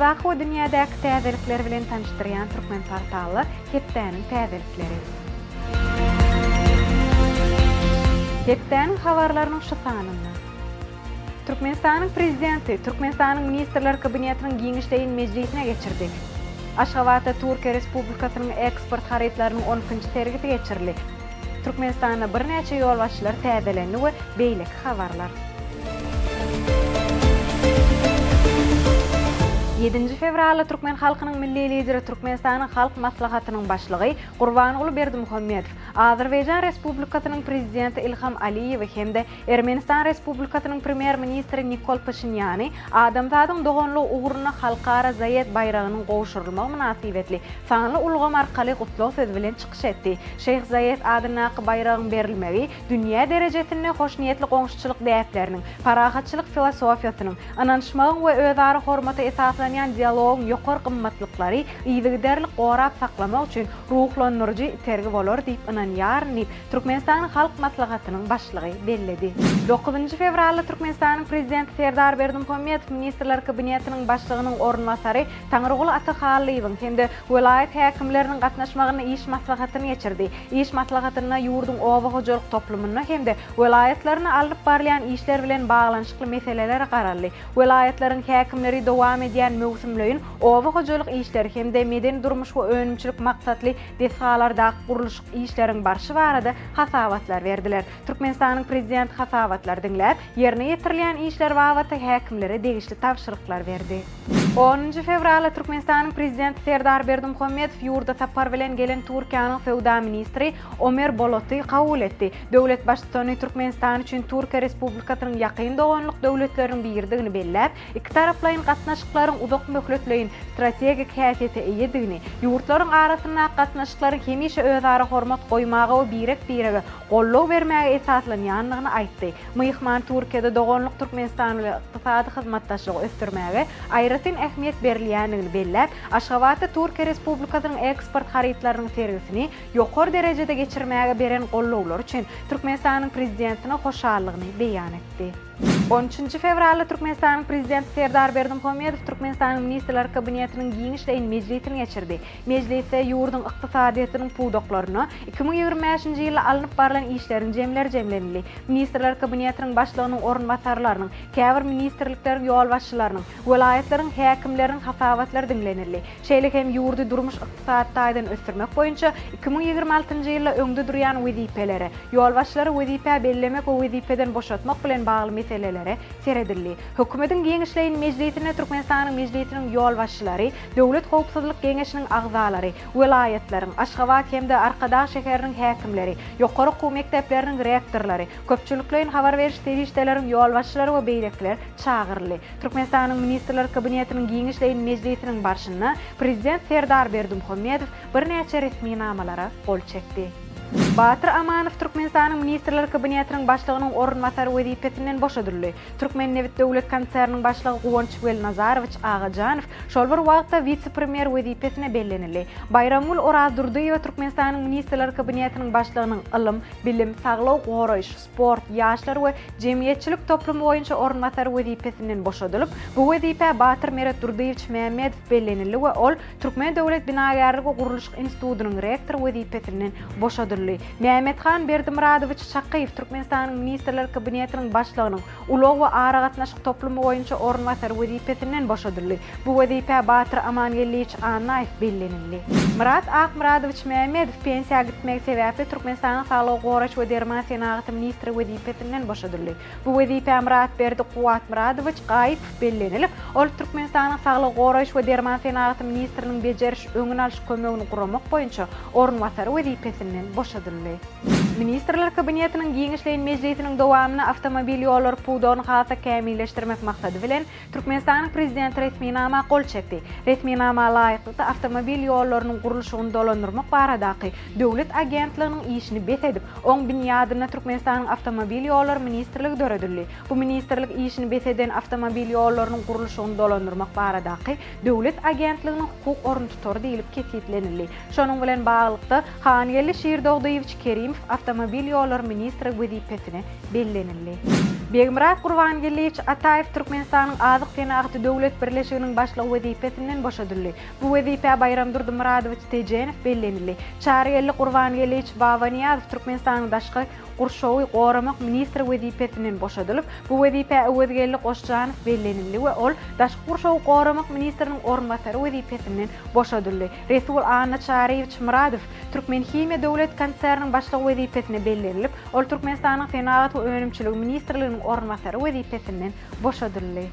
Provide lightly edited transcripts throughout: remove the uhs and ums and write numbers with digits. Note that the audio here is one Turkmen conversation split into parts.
Ýurdumyzdaky we dünýädäki täzelikler bilen tanyşdyrýan Türkmenportally hepdäniň täzelikleri. Hepdäniň habarlarynyň şu sanynda. Türkmenistanyň Prezidenti Türkmenistanyň Ministrler Kabinetiniň giňişleýin mejlisine geçirdi. Aşgabatda Türkiýe Respublikasynyň eksport harytlarynyň on ikinji sergisi geçirildi. Türkmenistanda birnäçe ýolbaşçylar täzelendi we beýleki habarlar. Ýedinji fewralda türkmen halkynyň Milli Lideri Türkmenistanyň Halk Maslahatynyň Başlygy Gurbanguly Berdimuhamedow, Azerbaýjan Respublikasynyň Prezidenti Ilham Aliýewi hem-de Ermenistan Respublikasynyň Premýer-ministri Nikol Paşinýany adamzadyň doganlygy ugrunda halkara Zaýed baýragynyň gowşurylmagy mynasybetli sanly ulgam arkaly gutlag sözi bilen çykyş etdi. Şeýh Zaýed adyndaky baýragyň berilmegi dünýä derejesinde hoşniýetli goňşuçylyk däpleriniň, parahatçylyk filosofiýasynyň, ynanyşmagyň we özara hormata esaslanýan dialogyň ýokary gymmatlyklary yzygiderli gorap saklamak üçin ruhlandyryjy itergi bolar diýip ynanýaryn diýip, Türkmenistanyň Halk Maslahatynyň Başlygy belledi. Dokuzynjy fewralda Türkmenistanyň Prezidenti Serdar Berdimuhamedow Ministrler Kabinetiniň Başlygynyň orunbasary Taňryguly Atahallyýewiň hem-de welaýat häkimleriniň gatnaşmagynda iş maslahatyny geçirdi. Iş maslahatynda ýurduň oba hojalyk toplumynda hem-de welaýatlarynda alnyp barylýan işler bilen baglanyşykly meselelere garaldy. Welaýatlaryň häkimleri dowam edýän möwsümleýin oba hojalyk işleri hem-de medeni-durmuş we önümçilik maksatly desgalardaky gurluşyk işleriň barşy barada hasabatlar berdiler. Türkmenistanyň Prezidenti hasabatlary diňläp, ýerine ýetirilýän işler babatda häkimlere degişli tabşyryklar berdi. Onunjy fewralda Türkmenistanyň Prezidenti Serdar Berdimuhamedow ýurda sapar bilen gelen Türkiýäniň söwda ministri Omer Boloty kabul etdi. Döwlet Baştutany Türkmenistan üçin Türkiýe Respublikasynyň ýakyn doganlyk döwletleriniň biridigini belläp, Ikitaraplaýyn gatnaşyklaryň uzak möhletleýin strategik häsiýete eýedigini, ýurtlaryň arasyndaky gatnaşyklaryň hemişe özara hormat goýmaga we birek-birege goldaw bermäge esaslanýandygyny aýtdy. Myhman Türkiýede doganlyk Türkmenistan bilen ykdysady hyzmatdaşlygy ösdürmäge aýratyn ähmiýet berilýändigini belläp, Aşgabatda Türkiýe Respublikasynyň eksport harytlarynyň sergisini ýokary derejede geçirmäge beren gollawlary üçin Türkmenistanyň Prezidentine hoşallygyny beýan etdi. On üçünji fewralda Türkmenistanyň Prezidenti Serdar Berdimuhamedow Türkmenistanyň Ministrler Kabinetiniň giňişleýin mejlisini geçirdi. Mejlisde ýurduň ykdysadyýetiniň pudaklarynda 2025-nji ýylda alnyp barlan işleriň jemleri jemlenildi. Ministrler Kabinetiniň Başlygynyň orunbasarlarynyň, käbir ministrlikleriň ýolbaşçylarynyň, welaýatlaryň häkimleriniň hasabatlary diňlenildi. Şeýle hem ýurdy durmuş-ykdysady taýdan ösdürmek boýunça 2026-njy ýylda öňde durýan wezipelere, ýolbaşçylary wezipä bellemek we wezipeden boşatmak bilen bagly meselelere seredildi. Hökümetiň giňişleýin mejlisinde Türkmenistanyň Mejlisiniň ýolbaşçylary, Döwlet howpsuzlyk geňeşiniň agzalary, welaýatlaryň, Aşgabat hem-de Arkadag şäheriniň häkimleri, ýokary okuw mekdepleriniň rektorlary, köpçülikleýin habar beriş serişdeleriň ýolbaşçylary we beýlekiler çagyryldy. Türkmenistanyň Ministrler Kabinetiniň giňişleýin mejlisiniň barşynda Prezident Serdar Berdimuhamedow birnäçe resminamalara gol çekdi. Batyr Amanow Türkmenistanyň Ministrler Kabinetiniň Başlygynyň orunbasary wezipesinden boşadyldy. Türkmennebit döwlet konserniniň başlygy Guwanç Welnazarowiç Agajanow şol bir wagtda wise-premýer wezipesine bellenildi. Baýramgül Orazdurdyýewa Türkmenistanyň Ministrler Kabinetiniň Başlygynyň ylym, bilim, saglygy goraýyş, sport, ýaşlar we jemgyýetçilik toplumy boýunça orunbasary wezipesinden boşadylyp, bu wezipä Batyr Meretdurdyýewiç Mämmedow bellenildi we ol Türkmen döwlet binagärlik we gurluşyk institutynyň rektory wezipesinden boşadyldy. Mämmethan Berdimyradowiç Çakyýew Türkmenistanyň Ministrler Kabinetiniň Başlygynyň ulag we aragatnaşyk toplumy boýunça orunbasary wezipesinden boşadyldy. Bu wezipä Batyr Amangeldiýewiç Annaýew bellenildi. Myrat Akmyradowiç Mämmedow pensiýa gitmegi sebäpli Türkmenistanyň Saglygy goraýyş we derman senagaty ministri wezipesinden boşadyldy. Bu wezipä Myratberdi Kuwwatmyradowiç Gaýypow bellenilip, ol Türkmenistanyň Saglygy goraýyş we derman senagaty ministriniň bejeriş-öňüni alyş kömegini guramak boýunça orunbasary wezipesinden boşadyldy. Ministrler Kabinetiniň giňişleýin mejlisiniň dowamynda awtomobil ýollary pudagyny has-da kämilleşdirmek maksady bilen, Türkmenistanyň Prezidenti resminama gol çekdi. Resminama laýyklykda, awtomobil ýollarynyň gurluşygyny dolandyrmak baradaky döwlet agentliginiň işini bes edip, oň binýadynda Türkmenistanyň Awtomobil ýollary ministrligi döredildi. Bu ministrlik işini bes eden awtomobil ýollarynyň gurluşygyny dolandyrmak baradaky döwlet agentliginiň hukuk oruntutary diýlip kesgitlenildi. Şonuň bilen baglylykda, Hangeldi Şirdogdyýewiç Kerimow awtomobil ýollary ministri wezipesine bellenildi. Begmyrat Gurbangeldiýewiç Ataýew Türkmenistanyň Azyk senagaty döwlet birleşiginiň başlygy wezipesinden boşadyldy. Bu wezipä Baýramdurdy Myradowiç Tejenow bellenildi. Çarygeldi Gurbangeldiýewiç Babanyýazow Türkmenistanyň daşky gurşawy goramak ministri wezipesinden boşadylyp, bu wezipä Öwezgeldi Goşjanow bellenildi we ol daşky gurşawy goramak ministriniň orunbasary wezipesinden boşadyldy. Resul Annaçaryýewiç Myradow Türkmenhimiýa döwlet konserniniň başlygy wezipesine bellenilip, ol Türkmenistanyň Senagat we önümçiligi ministrliginiň orunbasary wezipesinden boşadyldy.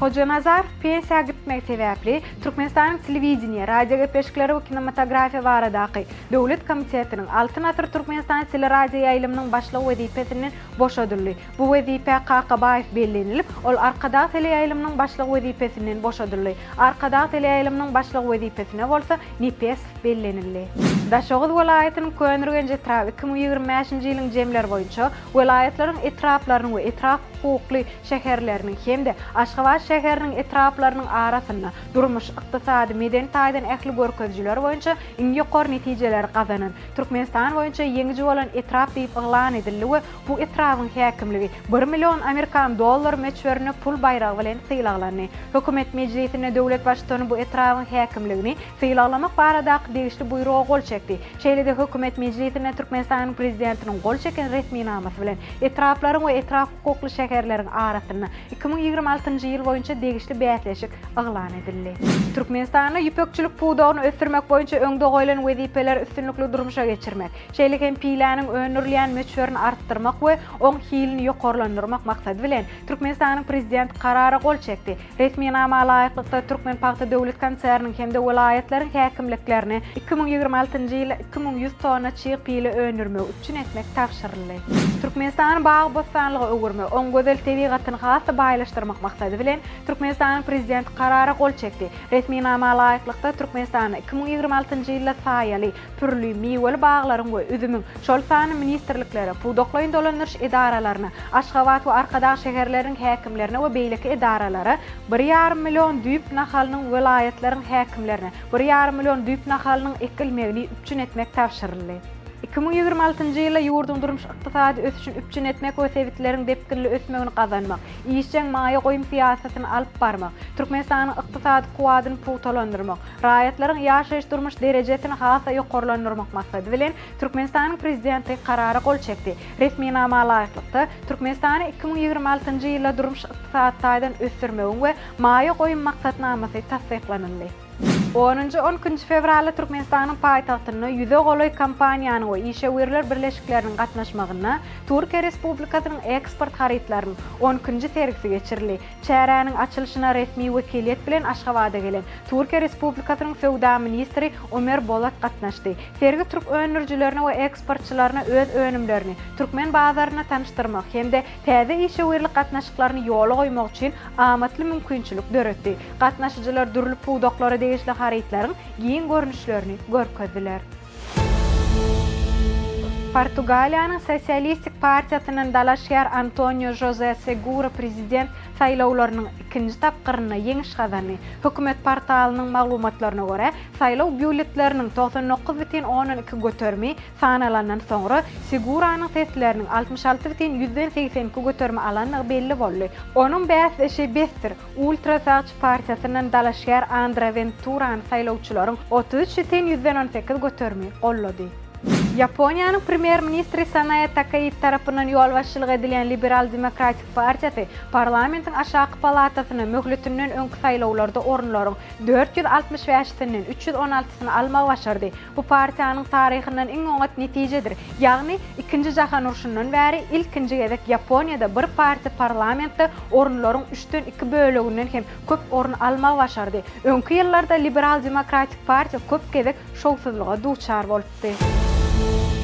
Hojanazarow pensiýa gitmegi sebäpli, Türkmenistanyň Telewideniýe, radiogepleşikleri we kinematografiýa baradaky döwlet komitetiniň Altyn asyr Türkmenistan teleradioýaýlymynyň başlygy wezipesinden boşadyldy. Bu wezipä Kakabaýew bellenilip, ol Arkadag teleýaýlymynyň başlygy wezipesinden boşadyldy. Arkadag teleýaýlymynyň başlygy wezipesine bolsa Nepesow bellenildi. Daşoguz welaýatynyň Köneürgenç etraby 2025-nji ýylyň jemleri boýunça welaýatlaryň etraplarynyň we etrap hukukly şäherleriniň hem-de Aşgabat şäheriniň etraplarynyň arasynda durmuş, ykdysady, medeni taýdan ähli görkezijiler boýunça iň ýokary netijeleri gazanan, Türkmenistan boýunça ýeňiji bolan etrap diýip yglan edildi we bu etrabyň häkimligi bir million amerikan dollary möçberinde pul baýragy bilen sylaglandy. Hökümet mejlisinde döwlet Baştutany bu etrabyň häkimligini sylaglamak baradaky degişli buýruga gol çekdi. Şeýle-de Hökümet mejlisinde Türkmenistanyň Prezidentiniň gol çeken resminamasy bilen etraplaryň we etrap hukukly şäherleriň arasynda 2026-njy ýyl boýunça degişli bäsleşik yglan edildi. Türkmenistanda ýüpekçilik pudagyny ösdürmek boýunça öňde goýlan wezipeleri üstünlikli durmuşa geçirmek, şeýle hem piläniň öndürilýän möçberini artdyrmak we oň hilini ýokarlandyrmak maksady bilen, Türkmenistanyň Prezidenti Karara gol çekdi. Resminama laýyklykda, Türkmenpagta döwlet konserniniň hem-de welaýatlaryň häkimliklerine 2026-njy ýylda 2100 tonna çig pile öndürmegi üpjün etmek tabşyryldy. Türkmenistany bagy-bossanlyga öwürmek, oň gözel tebigatyny has-da baýlaşdyrmak maksady bilen, Türkmenistanyň Prezidenti Karara gol çekdi. Resminama laýyklykda, Türkmenistanda 2026-njy ýylda saýaly, pürli, miweli baglaryň we üzümiň, şol sanda ministrliklere, pudaklaýyn dolandyryş edaralaryna, Aşgabat we Arkadag şäherleriniň häkimlerine we beýleki edaralara bir ýarym million düýp nahalynyň welaýatlaryň häkimlerine bir ýarym million düýp nahalynyň ekilmegini üpjün etmek tabşyryldy. 2026-njy ýylda ýurduň durmuş-ykdysady ösüşini üpjün etmek we sebitleriň depginli ösmegini gazanmak, işjeň maýa goýum syýasatyny alyp barmak, Türkmenistanyň ykdysady kuwwadyny pugtalandyrmak, raýatlaryň ýaşaýyş-durmuş derejesini has-da ýokarlandyrmak maksady bilen, Türkmenistanyň Prezidenti Karara gol çekdi. Resminama laýyklykda, Türkmenistany 2026-njy ýylda durmuş-ykdysady taýdan ösdürmegiň we maýa goýum maksatnamasy tassyklanyldy. Onunjy, on ikinji fewralda Türkmenistanyň paýtagtynda ýüze golaý kompaniýanyň we işewürler birleşikleriniň gatnaşmagynda Türkiýe Respublikasynyň eksport harytlarynyň on ikinji sergisi geçirildi. Çäräniň açylyşyna resmi wekiliýet bilen Aşgabada gelen Türkiýe Respublikasynyň söwda ministri Ömer Bolat gatnaşdy. Sergi türk öndürijilerine we eksportçylaryna öz önümlerini türkmen bazarynda tanyşdyrmak hem-de täze işewürlik gatnaşyklaryny ýola goýmak üçin amatly mümkinçilik döretdi. Gatnaşyjylar dürli pudaklara degişli harytlaryň giň görnüşlerini görkezdiler. Portugaliýanyň Sosialistik partiýasyndan dalaşgär Antonio Žoze Segura prezident saýlawlarynyň ikinji tapgyrynda ýeňiş gazandy. Hökümet portalynyň maglumatlaryna görä, saýlaw býulletleriniň 99,2 göterimi sanalandan soňra, Seguranyň sesleriniň 66,82 göterimi alandygy belli boldy. Onuň bäsdeşi Besdir. Ultrasagçy partiýasyndan dalaşgär Andre Wenturany saýlawçylaryň 33,18 göterimi goldady. Ýaponiýanyň premýer-ministri Sanae Takaiti tarapyndan ýolbaşçylyk edilýän Liberal-demokratik partiýasy parlamentiň aşaky palatasyna möhletinden öňki saýlawlarda orunlaryň 465-sinden 316-syny almagy başardy. Bu partiýanyň taryhyndan iň oňat netijedir. Ýagny, Ikinji jahan urşundan bäri ilkinji gezek Ýaponiýada bir partiýa parlamentde orunlaryň üçden iki böleginden hem köp orun almagy başardy. Öňki ýyllarda Liberal-demokratik partiýa köp gezek şowsuzlyga duçar bolupdy.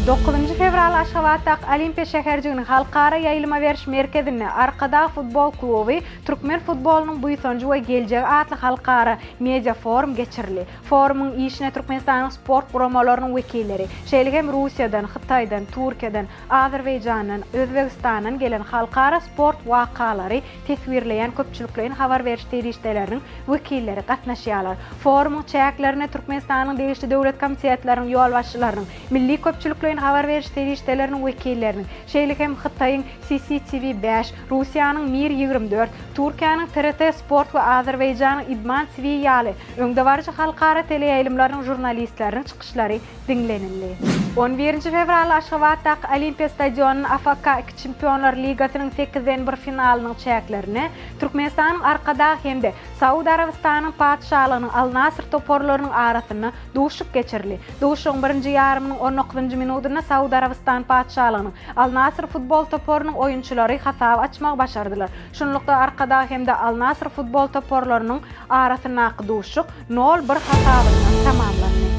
Dokuzynjy fewral Aşgabatdaky Olimpiýa şäherjiginiň Halkara ýaýlyma beriş merkezinde Arkadag futbol kluby Türkmen futbolynyň buýsanjy we geljegi atly halkara media-forum geçirildi. Forumyň işine Türkmenistanyň sport guramalarynyň wekilleri, şeýle hem Russiýadan, Hytaýdan, Türkiýeden, Azerbaýjandan, Özbegistandan gelen halkara sport wakalary teswirleýän köpçülikleýin habar beriş serişdeleriniň wekilleri gatnaşýarlar. Forumyň çäklerinde Türkmenistanyň degişli döwlet komitetleriniň ýolbaşçylarynyň, milli köpçülikleýin. Köpçülikleýin habar beriş serişdeleriniň wekilleriniň, şeýle hem Hytaýyň CCTV bäş, Russiýanyň Mir 24, Türkiýäniň TRT Sport we Azerbaýjanyň Idman TV ýaly öňdebaryjy halkara teleýaýlymlarynyň žurnalistleriniň çykyşlary diňlenildi. On birinji fewralda Aşgabatdaky Olimpiýa stadionynda AFK iki Çempionlar ligasynyň sekizden bir finalynyň çäklerinde Türkmenistanyň Arkadag hem-de Saud Arabystanyň Patyşalygynyň Al-Nasr toparlarynyň arasynda duşuşyk geçirildi. Duşuşygyň birinji ýarymynyň on dokuzynjy minudynda Saud Arabystan Patyşalygynyň Al-Nasr futbol toparynyň oýunçylary hasaby açmagy başardylar. Şunlukda Arkadag hem-de Al-Nasr futbol toparlarynyň arasyndaky duşuşyk nol, bir hasabynda tamamlandy.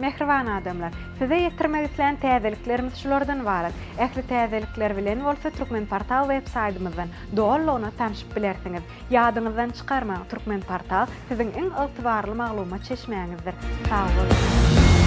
Mähriban adamlar, size ýetirmek islän täzeliklerimiz şulardan ybarat. Ähli täzelikler bilen bolsa Turkmenportal web saýtymyzdan dolulygyna tanşyp bilersiňiz. Ýadyňyzdan çykarmaň, Turkmenportal siziň iň ygtybarly maglumat çeşmäňizdir. Sag boluň!